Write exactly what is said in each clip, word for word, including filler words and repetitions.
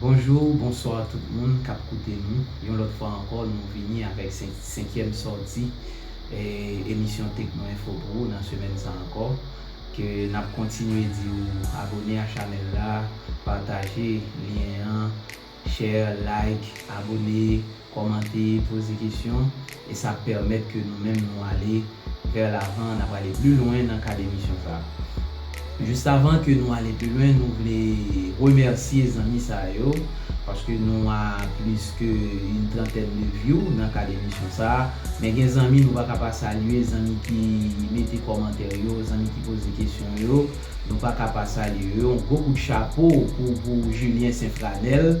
Bonjou, bonswa tout moun k ap koute nou. Yon lòt fwa ankò, nou vini avèk sen- senkyèm sòti, eh, emisyon Tekno Enfo pou ou nan semèn sa ankò. Ke n ap kontinye di w abone a chanèl la, pataje lyen an, share, like, abone, kòmante, poze kesyon, e sa ap pèmèt ke nou menm nou ale vè lavan, n ap ale pli lwen nan kad emisyon sa a. Jis avan ke nou ale pli lwen, nou vle remèsye zanmi sa yo, paske nou a plis ke yon trantèn de view nan kad emisyon sa a. Men gen zanmi nou pa ka pa salye, zanmi ki mete kòmantè yo, zanmi ki poze kesyon yo, nou pa ka pa salye yo. Yon gwo kout chapo pou, pou Julien Saint Franel.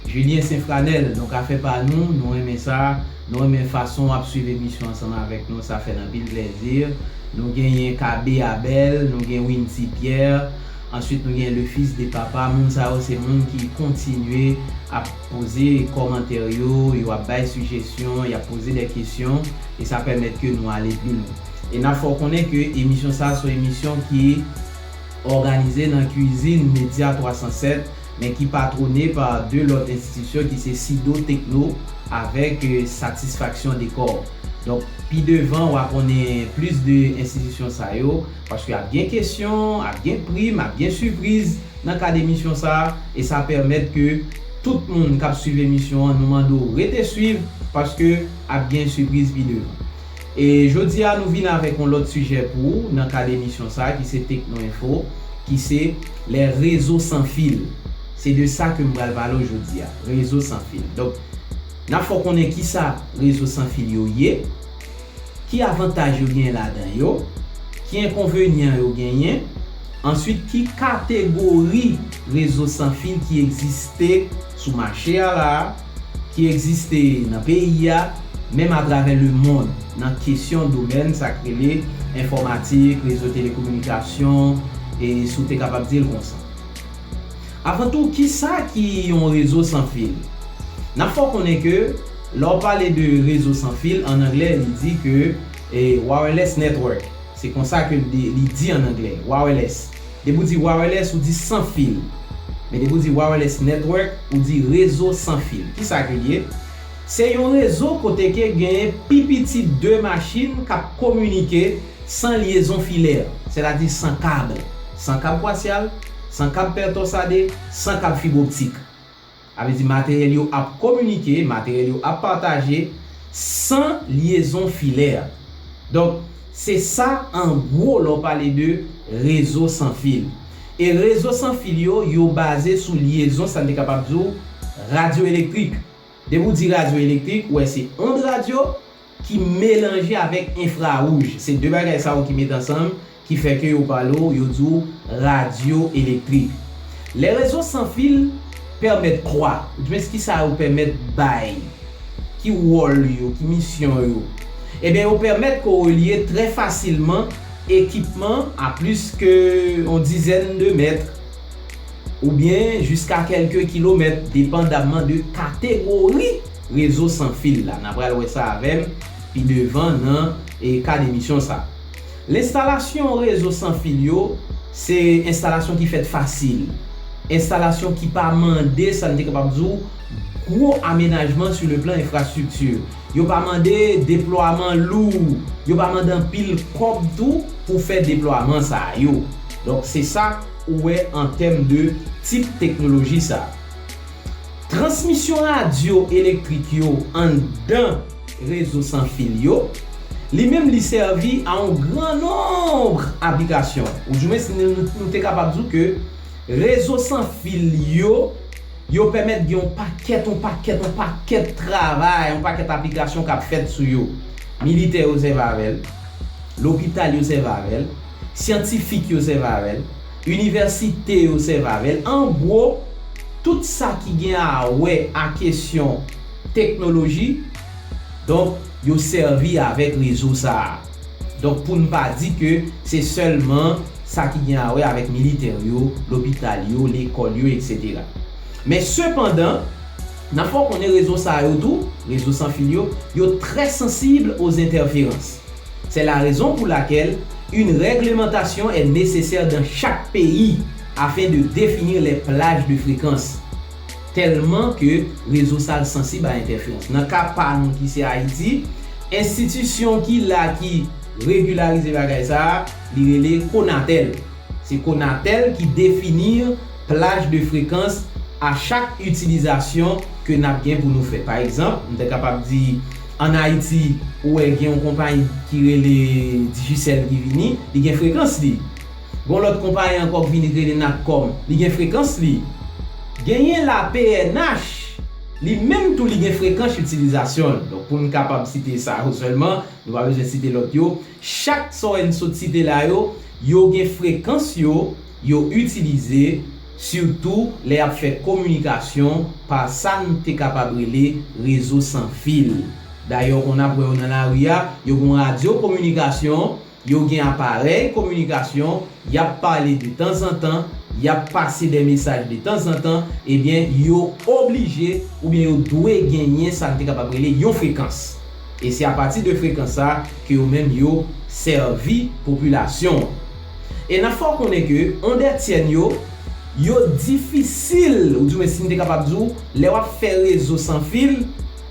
Julien Saint Franel, donk afè pa nou, nou renmen sa, nou renmen fason w ap swiv emisyon ansanm avèk nou, sa fè n anpil plèzi. Nou genyen K B Abel, nou gen Winty Pierre, answit nou gen Le Fils de Papa. Moun sa yo se moun ki kontinye ap poze kòmantè yo, yo ap bay sijesyon, y ap poze de kesyon, e sa pèmèt ke nou ale pli lwen. E n ap fè w konnen ke emisyon sa a se yon emisyon ki òganize nan Kwizin Medya twa san sèt, men ki patwone pa de lòt enstitisyon ki se Sido Tekno avèk, eh, Satisfaction Decor. Donk, pi devan, w a konnen plis de enstitisyon sa yo, paske ap gen kesyon, ap gen prim, ap gen sipriz nan kad emisyon sa a, e sa pèmèt ke tout moun k ap swiv emisyon an, nou mande w rete swiv, paske ap gen sipriz pi devan. E jodi a, nou vin avèk yon lòt sijè pou ou nan kad emisyon sa a, ki se Tekno Enfo, ki se les réseaux sans fil. Se de sa ke m pral pale w jodi a, rezo san fil. Donk, n ap fè w konnen kisa rezo san fil yo ye, ki avantaj yo genyen ladan yo, ki enkonvenyan yo genyen, answit ki kategori rezo san fil ki egziste sou mache a la, ki egziste nan peyi a, menm atravè lemonn, nan kesyon domèn sa k rele enfòmatik, rezo telekominikasyon, e si w te kapab di l konsa. Avan tou, kisa ki yon rezo san fil? N ap fè w konnen ke lè w pale de rezo san fil, an anglè, li di ke, eh, wireless network. Se konsa ke li, li di an anglè, wireless. Depi w di wireless, ou di san fil. Men depi w di wireless network, ou di rezo san fil. Kisa ke l ye? Se yon rezo kote ke genyen pi piti de machin k ap kominike san lyezon filè, sètadi san kab, san kab kwasyal, san kab pètòsade, san kab fib optik. Sa vle di materyèl yo ap kominike, materyèl yo ap pataje san lyezon filè. Donk, se sa, an gwo, lè w pale de rezo san fil. E rezo san fil yo, yo baze sou lyezon, sa n te kapab di w, radyo elektrik. Depi w di radyo elektrik, ou wè se ond radyo ki melanje avèk enfrawouj. Se de bagay sa yo ki met ansanm, ki fè ke yo pale w, yo di w radyo elektrik. Lè rezo san fil pèmèt kwa, oudimens kisa yo pèmèt bay, ki wòl yo, ki misyon yo? Ebyen, yo pèmèt ke w relye trè fasilman ekipman a plis ke yon dizèn de mèt, oubyen jiska kèlke kilomèt, depandamman de kategori rezo san fil la. N a pral wè sa avè m pi devan nan, e, kad emisyon sa. Lenstalasyon rezo san fil yo, se enstalasyon ki fèt fasil. Enstalasyon ki pa mande, sa n te kapab di w, gwo amenajman sou le plan enfrastrikti. Yo pa mande deplwaman lou, yo pa mande anpil kòb tou pou fè deplwaman sa yo. Donk, se sa ou wè an tèm de tip teknoloji sa. Transmisyon radyo elektrik yo anndan rezo san fil yo, li menm li sèvi a yon gran nonb aplikasyon. Oudimens, nou, nou, nou te kapab di w ke rezo san fil yo, yo pèmèt gen yon pakèt, yon pakèt, yon pakèt travay, yon pakèt aplikasyon k ap fèt sou yo. Militè yo sèvi avè l, lopital yo sèvi avè l, syantifik yo sèvi avè l, inivèsite yo sèvi avè l. An gwo, tout sa ki gen a wè a kesyon teknoloji, donk, yo sèvi avèk rezo sa a. Donk, pou n pa di ke se sèlman sa ki gen a wè avèk militè yo, lopital yo, lekòl yo, etsetera. Men sepandan, n ap fè w konnen rezo sa yo tou, rezo san fil yo, yo trè sansib aux interférences. C'est la raison pour laquelle une réglementation est nécessaire dans chaque pays afin de définir les plages de fréquence. Tèlman ke rezo sa a sansib a entèferans. Nan ka pa nou ki se Ayiti, enstitisyon ki la ki regilarize bagay sa a, li rele Conatel. Se Conatel ki defini plaj de frekans a chak itilizasyon ke n ap gen pou nou fè. Pa egzanp, m te kapab di, ann Ayiti, ou wè gen yon konpayi ki rele Digicel ki vini, li gen frekans li. Gon lòt konpayi ankò k vini k rele Natcom, li gen frekans li. Genyen la P N H, li menm tou li gen frekans itilizasyon l. Donk, pou n kapab site sa yo sèlman, nou pa bezwen site lòt yo. Chak sa w wè n sot site la yo, yo gen frekans yo, yo itilize, sitou lè y ap fè kominikasyon pa sa n te kapab rele rezo san fil. Dayè, ou konn ap wè yo nan lari a, yo gen radyo kominikasyon, yo gen aparèy kominikasyon, y ap pale de tanzantan, y ap pase de mesaj de tanzantan, ebyen, yo oblije oubyen yo dwe genyen sa n te kapab rele yon frekans. E se apati de frekans sa a ke yo menm yo sèvi popilasyon an. E n ap fè w konnen ke ond ètyèn yo, yo difisil, oudimwen si n te kapab di w, lè w ap fè rezo san fil,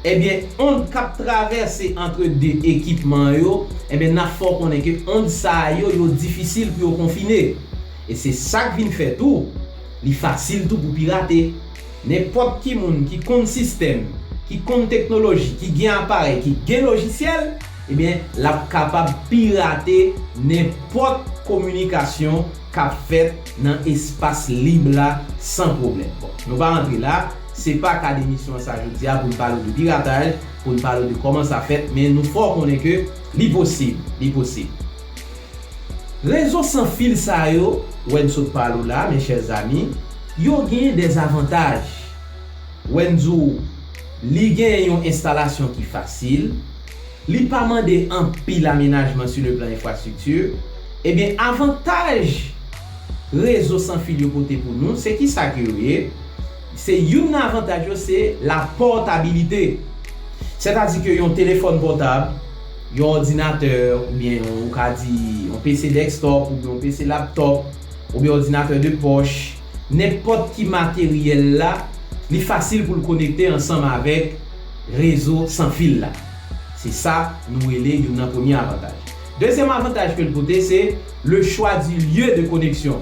ebyen, ond k ap travèse antre de ekipman yo, ebyen, n ap fè w konnen ke ond sa yo, yo difisil pou yo konfine. E se sa k vin fè tou, li fasil tou pou pirate. Nenpòt ki moun ki konn sistèm, ki konn teknoloji, ki gen aparèy, ki gen lojisyèl, ebyen, l ap kapab pirate nenpòt kominikasyon k ap fèt nan espas lib la san pwoblèm. Bon, nou pa rantre la, se pa kad emisyon sa jodi a pou n pale w de pirataj, pou n pale w de kòman sa fèt, men nou fè w konnen ke li posib, li posib. Rezo san fil sa yo, wè n sot pale w la, mes chers amis, yo gen de zavantaj. Wè n di w, li gen yon enstalasyon ki fasil, li pa mande anpil amenajman sur le plan infrastructure. Ebyen, avantaj rezo san fil yo pote pou nou, se ki sa ke yo ye? Se youn nan avantaj yo, se la pòtabilite. Sètadi ke yon telefòn pòtab, yon òdinatè, oubyen yon, ou ka di yon P C desktop, oubyen yon P C laptop, oubyen òdinatè de pòch, nenpòt ki materyèl la, li fasil pou l konekte ansanm avèk rezo san fil la. Se sa nou rele youn nan premye avantaj. Dezyèm avantaj ke l pote, se le choix du lieu de connexion.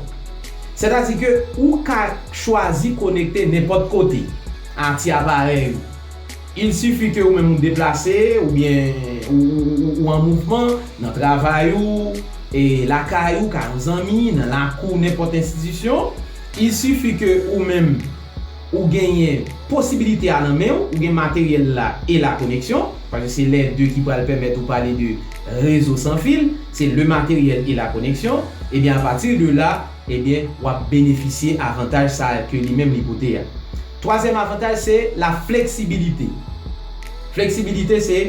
Sètadi ke ou ka chwazi konekte nenpòt kote a ti aparèy ou. Il suffit ke ou menm ou deplase, oubyen ou, ou, ou, ou an mouvman, nan travay ou, e lakay ou, kay yon zanmi, nan lakou nenpòt enstitisyon. Il suffit ke ou menm ou genyen posibilite a nan men w, ou gen materyèl la e la koneksyon, paske se lè de ki pral pèmèt ou pale de rezo san fil, se le matériel et la connexion, ebyen, apati de la, ebyen, w ap benefisye avantaj sa a ke li menm li pote a. Twazyèm avantaj, se la fleksibilite. Fleksibilite, se,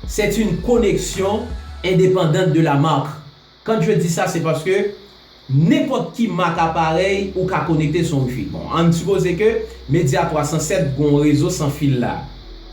c'est une connexion indépendante de la marque. Quand je dis ça, c'est parce que nenpòt ki mak aparèy ou ka konekte sou yon wifi. Bon, ann sipoze ke Media twa san sèt gon rezo san fil la.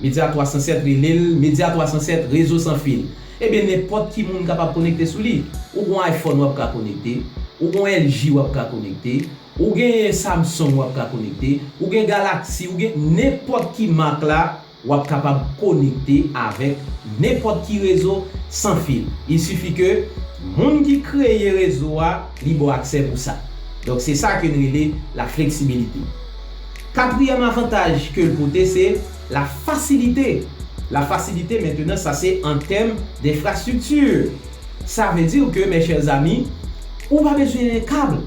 Media twa san sèt rele l Media twa san sèt rezo san fil. Ebyen, nenpòt ki moun kapab konekte sou li. Ou gon iPhone w ap ka konekte, ou gon L G w ap ka konekte, ou gen Samsung w ap ka konekte, ou gen Galaxy, ou gen nenpòt ki mak la, w ap kapab konekte avèk nenpòt ki rezo san fil. Il suffit ke moun ki kreye rezo a, li ba w aksè pou sa. Donk, se sa ke n rele la fleksibilite. Katriyèm avantaj ke l pote, se la fasilite. La fasilite, mentenan, sa se an tèm denfrastrikti. Sa vle di ke, mes chers amis, ou pa bezwen kab.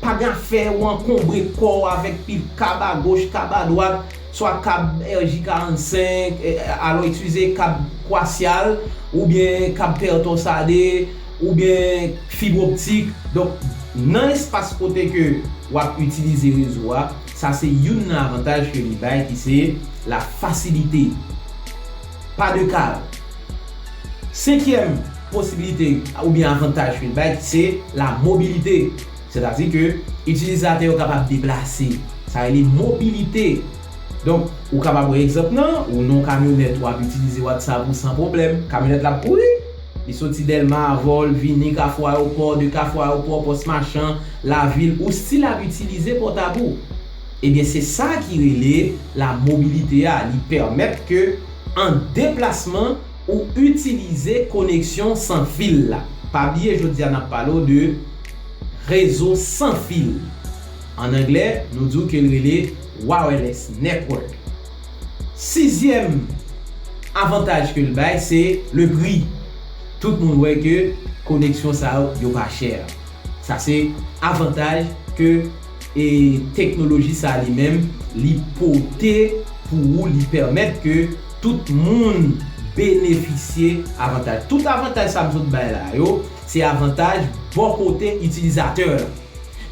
Pa gen afè ou ankonbre kò w avèk pil kab agoch, kab adwat, swa kab R J karannsenk, eh, alò, eskize, kab kwasyal, oubyen kab pè tòsade, oubyen fib optik. Donk, nan espas kote ke w ap itilize rezo a, sa se youn nan avantaj ke li bay, ki se la fasilite. Pa de kab. Senkyèm posibilite oubyen avantaj ke l bay, se la mobilite. Sètadi ke itilizatè yo kapab deplase. Sa rele mobilite. Donk, ou kapab wè egzanp nan, ou nan yon kamyonèt, w ap itilize WhatsApp ou san pwoblèm. Kamyonèt la ap kouri. Li soti Dèlma, avè w, l vini Kafou Ayewopò, de Kafou Ayewopò, Pòs Machan, Lavil, ou still ap itilize pòtab ou. Ebyen, se sa ki rele la mobilite a. Li pèmèt ke an deplasman ou itilize koneksyon san fil la. Pa bliye, jodi a n ap pale w de rezo san fil. An anglè, nou di w ke l rele wireless network. Sizyèm avantaj ke l bay, se le pri. Tout moun wè ke koneksyon sa yo, yo pa chè. Sa se avantaj ke e teknoloji sa li menm li pote pou ou, li pèmèt ke tout moun benefisye avantaj. Tout avantaj sa m sot bay la yo, se avantaj bò kote itilizatè a.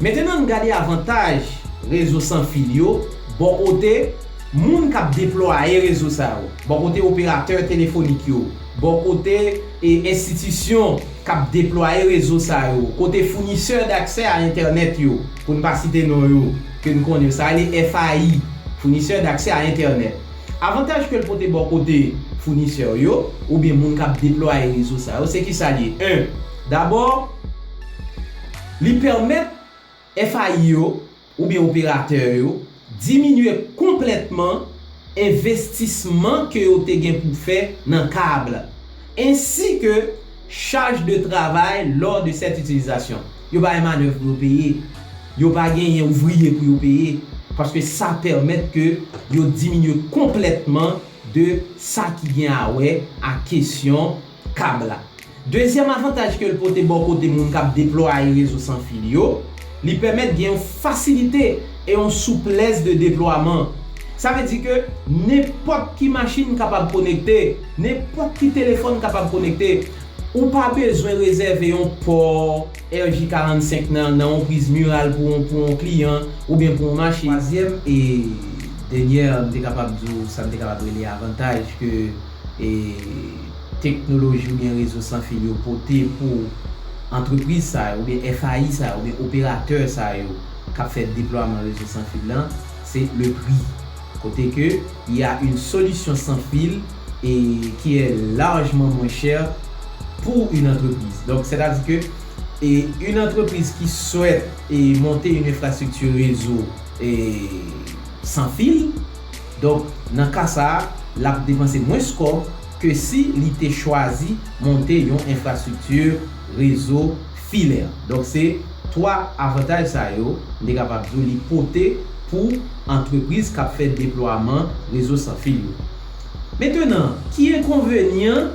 Mentnan n gade avantaj rezo san fil yo bò kote moun k ap deplwaye rezo sa yo, bò kote operatè telefonik yo, bò kote e enstitisyon k ap deplwaye rezo sa yo, kote founisè daksè a entènèt yo, pou n pa site non yo, ke n konnen yo, sa rele F A I, founisè daksè a entènèt. Avantaj ke l pote bò kote founisè yo, oubyen moun k ap deplwaye rezo sa yo, se kisa l ye? En, dabò, li pèmèt F A I yo, oubyen operatè yo, diminye konplètman envestisman ke yo te gen pou fè nan kab, ensi ke chaj de travay lò de sèt itilizasyon. Yo pa gen manèv pou yo peye. Yo pa genyen ouvriye pou yo peye. Paske sa pèmèt ke yo diminye konplètman de sa ki gen a wè a kesyon kab la. Dezyèm avantaj ke l pote bò kote moun k ap deplwaye rezo san fil yo, li pèmèt gen yon fasilite e yon souplès de deplwaman. Sa vle di ke nenpòt ki machin kapab konekte, nenpòt ki telefòn kapab konekte. Ou pa bezwen rezève yon pò R J karannsenk nan, nan yon priz miral pou yon, pou yon kliyan oubyen pou yon machin. Twazyèm e dènyè, m te kapab di w, sa m te kapab rele avantaj ke e teknoloji oubyen rezo san fil yo pote pou antrepriz sa yo, oubyen F A I sa yo, oubyen operatè sa yo k ap fè deplwaman rezo san fil lan, se le pri. Kote ke y a une solution sans fil et qui est largement moins chère pour une entreprise. Donc, c'est-à-dire que et une entreprise qui souhaite et monter une infrastructure réseau et sans fil, donk, nan ka sa a, l ap depanse mwens kòb ke si li te chwazi monte yon enfrastrikti rezo filè. Donk, se twa avantaj sa yo, m te kapab di w, li pote pou antrepriz k ap fè deplwaman rezo san fil yo. Mentnan, ki enkonvenyan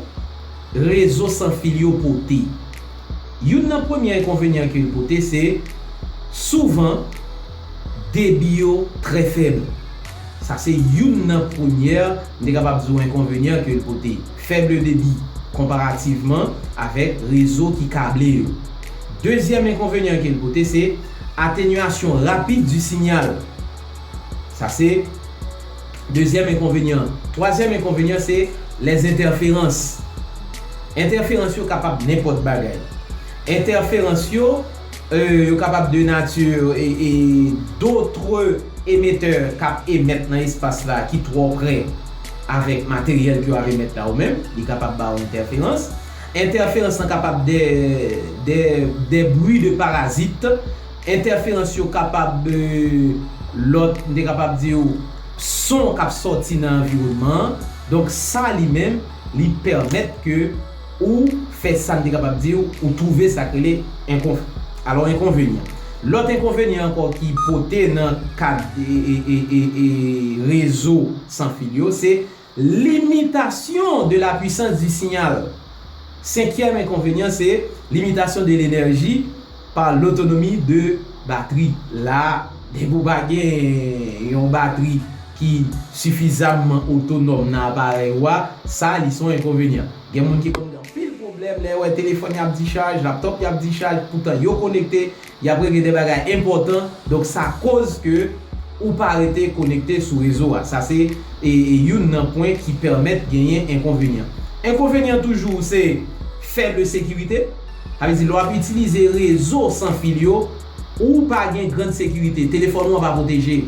rezo san fil yo pote? Youn nan premye enkonvenyan ke l pote, se souvan debi yo trè fèb. Sa se youn nan premyè, m te kapab di w, enkonvenyan ke l pote. Fèb debi konparativman avèk rezo ki kable yo. Dezyèm enkonvenyan ke l pote, se atenyasyon rapid di sinyal. Sa se dezyèm enkonvenyan. Twazyèm enkonvenyan, se lèzentèferans. Entèferans yo kapab nenpòt bagay. Entèferans yo, euh, yo kapab de nati e, e dotre emetè k ap emèt nan espas la ki twò prè avèk materyèl ke w ap emèt la ou menm, li kapab ba w entèferans. Entèferans lan kapab de, de, de bri de parazit. Entèferans yo kapab, euh, lòt, m te kapab di w, son k ap sòti nan anviwònman an. Donk, sa li menm, li pèmèt ke ou fè sa m te kapab di w, ou twouve sa k rele enkon-, alò, enkonvenyan. Lòt enkonvenyan ankò ki pote nan kad e, e, e, e, e rezo san fil yo, se limitasyon de la puissance du signal. Senkyèm enkonvenyan, se limitasyon de l'énergie par l'autonomie de batterie. La, depi w pa gen yon batri ki sifizamman otonòm nan aparèy ou a, sa, li se yon enkonvenyan. Gen moun ki konn gen anpil pwoblèm lè yo wè telefòn y ap dichaj, laptòp y ap dichaj, poutan yo konekte, y ap regle de bagay enpòtan, donk sa koz ke ou pa rete konekte sou rezo a. Sa se, e, e, youn nan pwen ki pèmèt genyen enkonvenyan. Enkonvenyan toujou se fèb sekirite. Sa vle di lè w ap itilize rezo san fil yo, ou pa gen grann sekirite. Telefòn ou an pa pwoteje.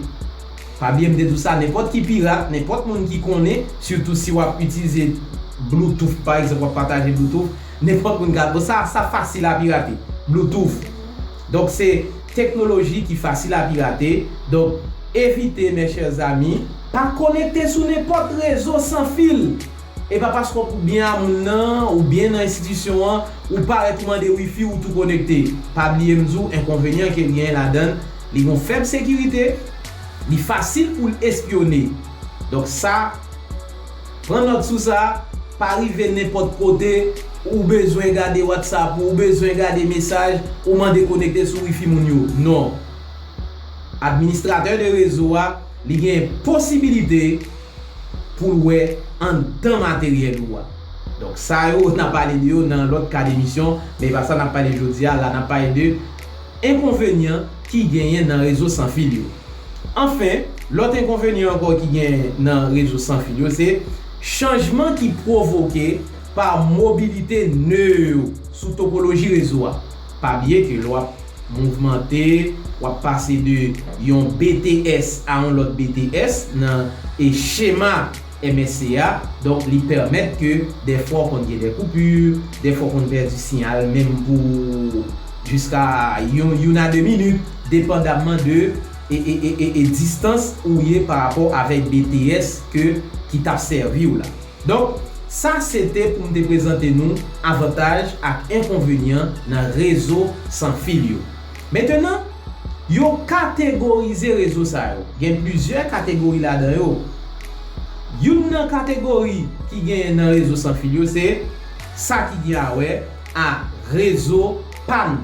Pa bliye m te di w sa, nenpòt ki pirat, nenpòt moun ki konnen, sitou si w ap itilize Bluetooth, pa egzanp, w ap pataje Bluetooth, nenpòt moun ka, bon, sa, sa fasil a pirate, Bluetooth. Donk, se teknoloji ki fasil a pirate. Donk, Evite, mes chers amis, pa konekte sou nenpòt rezo san fil. E pa paske w byen a moun nan, ou byen nan enstitisyon an, ou parèt ou mande wifi, ou tou konekte. Pa bliye m di w enkonvenyan ke l genyen ladan l, li gon fèb sekirite, li fasil pou l espyone. Donk sa, pran nòt sou sa, pa rive nenpòt kote, ou bezwen gade WhatsApp, ou bezwen gade mesaj, ou mande konekte sou wifi moun yo. Non. Administratè de rezo a, li gen posibilite pou l wè anndan materyèl ou a. Donk sa yo, n a pale de yo nan lòt kad emisyon, men e pa sa n ap pale jodi a. La, n ap pale de enkonvenyan ki genyen nan rezo san fil yo. Anfen, lòt enkonvenyan ankò ki genyen nan rezo san fil yo, se chanjman ki pwovoke pa mobilite nè yo sou topoloji rezo a. Pa bliye ke lè w ap mouvmante, w ap pase de yon B T S a yon lòt B T S nan e chema M S C a. Donk, li pèmèt ke dèfwa w konn gen de koupi, dèfwa w konn pèdi siyal menm pou jiska yon, youn a de minit, depandamman de e, e, e, e, e distans ou ye pa rapò avèk B T S ke, ki t ap sèvi w la. Donk, sa se te pou m te prezante nou avantaj ak enkonvenyan nan rezo san fil yo. Mentenan, yo kategorize rezo sa yo. Gen plizyè kategori ladan yo. Youn nan kategori ki genyen nan rezo san fil yo se sa ki gen a wè a rezo pan,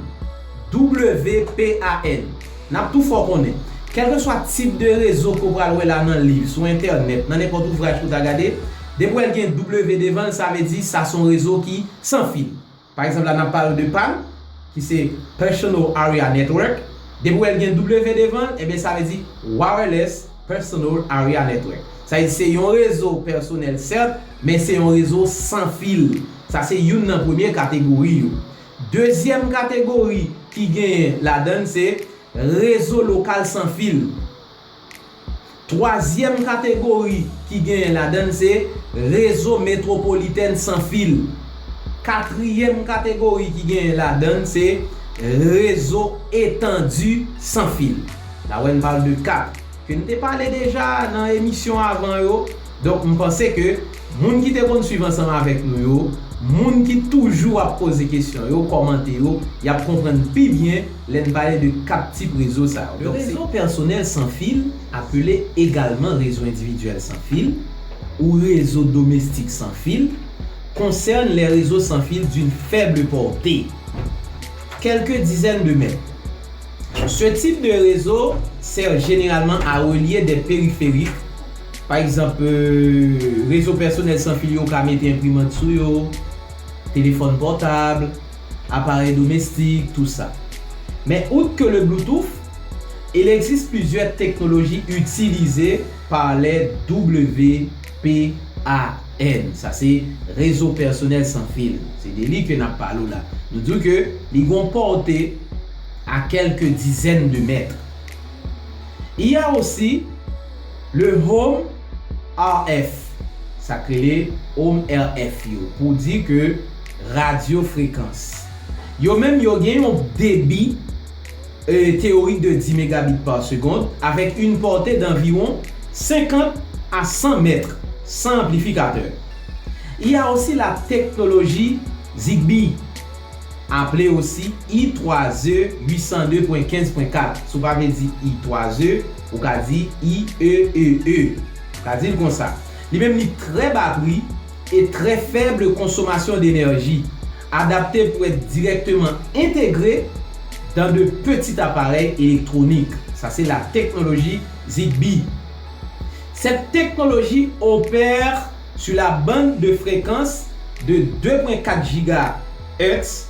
W P A N. N ap tou fè w konnen, kèlkeswa tip de rezo ke w pral wè la nan liv, sou entènèt, nan nenpòt ouvraj ke w ta gade, depi w wè l gen W devan l, sa vle di sa se yon rezo ki san fil. Pa egzanp, la n ap pale w de pan, ki se Personal Area Network. Depi w wè l gen W devan l, ebyen sa vle di Wireless Personal Area Network. Sa vle di se yon rezo pèsonèl, sèt, men se yon rezo san fil. Sa se youn nan premye kategori yo. Dezyèm kategori ki genyen ladan l se rezo lokal san fil. Twazyèm kategori ki genyen ladan l se rezo metwopolitèn san fil. Katriyèm kategori ki genyen ladan l se rezo etandi san fil. La wè n pale de kat ke n te pale deja nan emisyon avan yo. Donk, m panse ke moun ki te konn swiv ansanm avèk nou yo, moun ki toujou ap poze kesyon yo, kòmante yo, y ap konprann pi byen lè n pale de kat tip rezo sa yo. Le réseau personnel sans fil, appelé également réseau individuel sans fil ou réseau domestique sans fil, concerne les réseaux sans fil d'une faible portée, quelques dizaines de mètres. Ce type de réseau sert généralement à relier des périphériques. Pa egzanp, euh, rezo pèsonèl san fil yo ka mete enprimant sou yo, telefòn pòtab, aparèy domestik, tou sa. Mais outre que le Bluetooth, il existe plusieurs technologies utilisées par les W P A N. Sa se rezo pèsonèl san fil. Se de li ke n ap pale w la. Nou di w ke li gon pòte à quelques dizaines de mètres. Il y a aussi le Home R F, sa k rele Home R F yo, pou di ke radyo frekans. Yo menm, yo gen yon debi, euh, théorique de dix mégabits par seconde avec une portée d'environ cinquante à cent mètres sans amplificateur. Il y a aussi la technologie Zigbee, appelé aussi I trois E huit cent deux point quinze point quatre. Si w pa vle di I trois E, ou ka di I E E E. Ou ka di l konsa. Li menm, li très bas prix et très faible consommation d'énergie, adapté pour être directement intégré dans de petits appareils électroniques. Sa se la teknoloji Zigbee. Cette technologie opère sur la bande de fréquence de deux point quatre gigahertz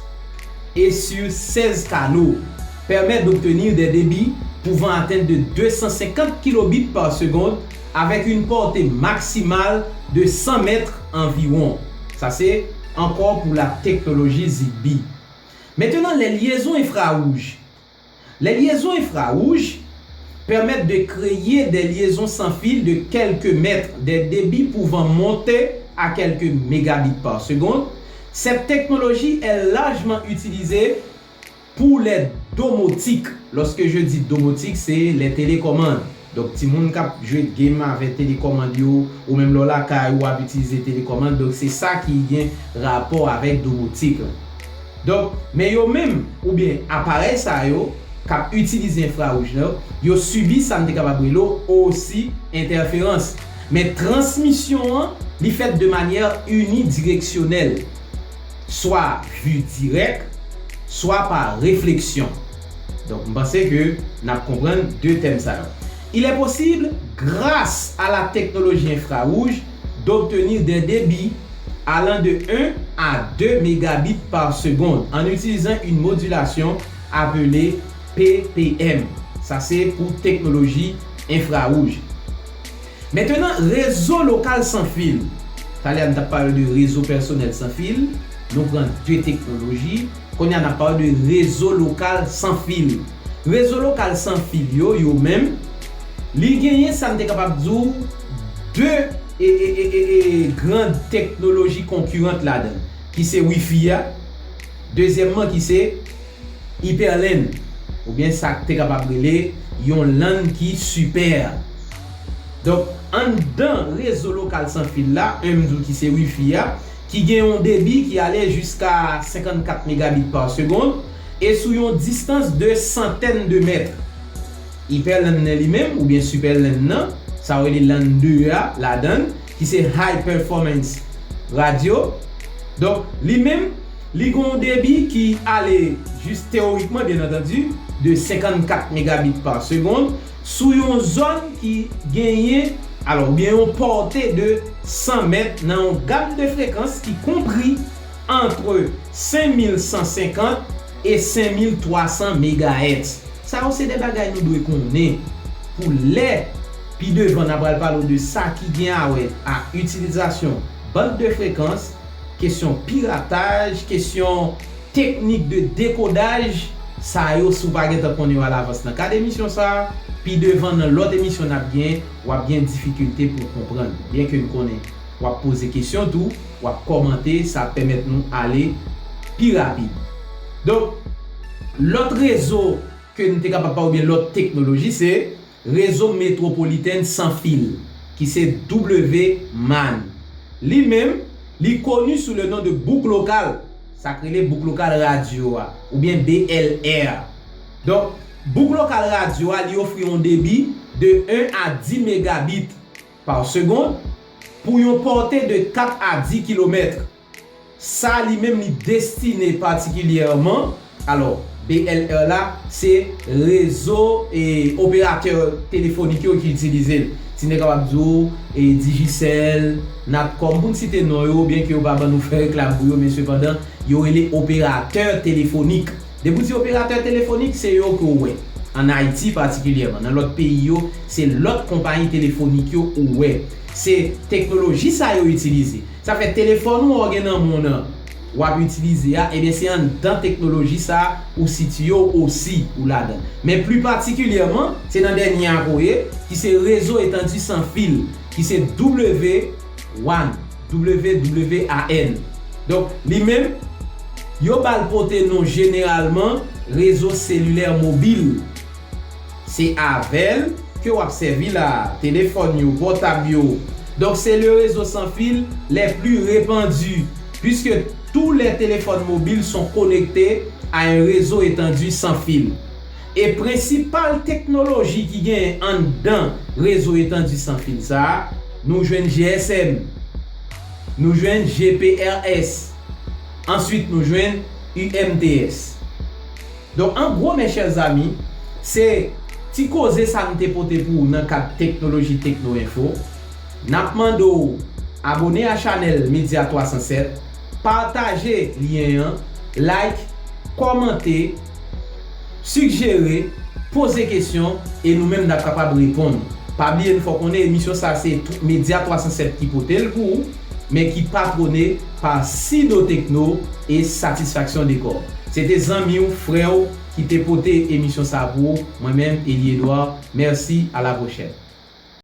et sur seize canaux, permet d'obtenir des débits pouvant atteindre de deux cent cinquante kilobits par seconde avec une portée maximale de cent mètres environ. Sa se ankò pou la teknoloji Zigbee. Maintenant, les liaisons infrarrouges. Les liaisons infrarrouges permettent de créer des liaisons sans fil de quelques mètres, des débits pouvant monter à quelques mégabits par seconde. Cette technologie est largement utilisée pour les domotiques. Lorsque je dis domotique, c'est les télécommandes. Donk, timoun k ap jwe game avèk telekòmand yo, ou menm lè w lakay ou ap itilize telekòmand, donk se sa ki gen rapò avèk domotik lan. Donk, men yo menm, oubyen aparèy sa yo, k ap itilize enfrawouj yo, yo sibi sa n te kapab rele osi entèferans. Men transmisyon an, li fèt de manyè inidireksyonèl, swa vi dirèk, swa pa refleksyon. Donk, m panse ke n ap konprann de tèm sa yo. Il est possible, grâce à la technologie infrarouge, d'obtenir des débits allant de un à deux mégabits par seconde en utilisant une modulation appelée P P M. Sa se pou teknoloji enfrawouj. Mentenan, rezo lokal san fil. Talè a n t ap pale de rezo pèsonèl san fil. Nou pran de teknoloji. Kounye a n ap pale de rezo lokal san fil. Rezo lokal san fil yo, yo menm, li genyen sa n te kapab di w de e, e, e, e, e, gran teknoloji konkirant ladan, ki se wifi a, dezyèmman ki se Hyperland, oubyen sa k te kapab rele yon LAN ki sipè. Donk, anndan rezo lokal san fil la, enn m di w ki se wifi a, ki gen yon debi ki ale jiska senkannkat megabit pa segonn, e sou yon distans de santèn de mèt. Hyperland nan li menm, oubyen Superland nan, sa yo rele LAN de a ladan l, ki se High Performance Radio. Donk, li menm, li gen yon debi ki ale jis teyorikman, byen antandi, de senkannkat megabit pa segonn sou yon zòn ki genyen, alò, oubyen yon pòte de san mèt nan yon gam de frekans ki konpri antre senk mil san senkant e senk mil twa san megahètz. Sa yo se de bagay nou dwe konnen pou lè pi devan n a pral pale w de sa ki gen a wè ak itilizasyon band de frekans, kesyon pirataj, kesyon teknik de dekodaj, sa yo si w pa gentan konnen yo alavans nan kad emisyon sa a, pi devan nan lòt emisyon n ap gen, w ap gen difikilte pou w konprann. Byenke n konnen w ap poze kesyon tou, w ap kòmante, sa ap pèmèt nou ale pi rapid. Donk, lòt rezo ke n te kapab pale oubyen lòt teknoloji se rezo metwopolitèn san fil, ki se W MAN. Li menm, li koni sou le non de bouk lokal, sa k rele bouk lokal radyo a, oubyen B L R. Donk, bouk lokal radyo a, li ofri yon debi de en a dis megabit pa segonn pou yon pòte de kat a dis kilomèt. Sa li menm li destine patikilyèman, alò, B L R la, se rezo e operatè telefonik yo ki itilize l. Si n te kapab di w, e, Digicel, Natcom, pou n site non yo, byenke yo pa ban nou fè reklam pou yo, men sepandan, yo rele operatè telefonik. Depi w di operatè telefonik, se yo ke w wè. Ann Ayiti patikilyèman, nan lòt peyi yo, se lòt konpayi telefonik yo ou wè. Se teknoloji sa yo itilize. Sa fè telefòn ou a w gen nan men w nan, w ap itilize a, ebyen se anndan teknoloji sa ou sitiye w osi ou ladan. Men pli patikilyèman, se nan dènye a ke w ye, ki se rezo etandi san fil, ki se W WAN, W W A N. Donk, li menm, yo ba l pote non jeneralman rezo selilè mobil. Se avè l ke w ap sèvi la, telefòn yo, pòtab yo. Donk, c'est le réseau sans fil les plus répandus, puisque tous les téléphones mobiles sont connectés à un réseau étendu sans fil. E prensipal teknoloji ki genyen anndan rezo etandi san fil sa a, nou jwenn G S M, nou jwenn G P R S, answit nou jwenn U M T S. Donk, an gwo, mes chers amis, se ti koze sa m te pote pou ou nan kad teknoloji Tekno Enfo. N ap mande w abone a chanèl Medya twa san sèt, pataje lyen an, like, kòmante, sigjere, poze kesyon, e nou menm n ap kapab reponn. Pa bliye, n fè w konnen emisyon sa a se tw-, Medya twa san sèt ki pote l pou ou, men ki patwone pa Sido Tekno e Satisfaction Décor. Se te zanmi w, frè w, ki te pote emisyon sa a pou ou, mwen menm, Elie Edouard. Mèsi, à la prochaine.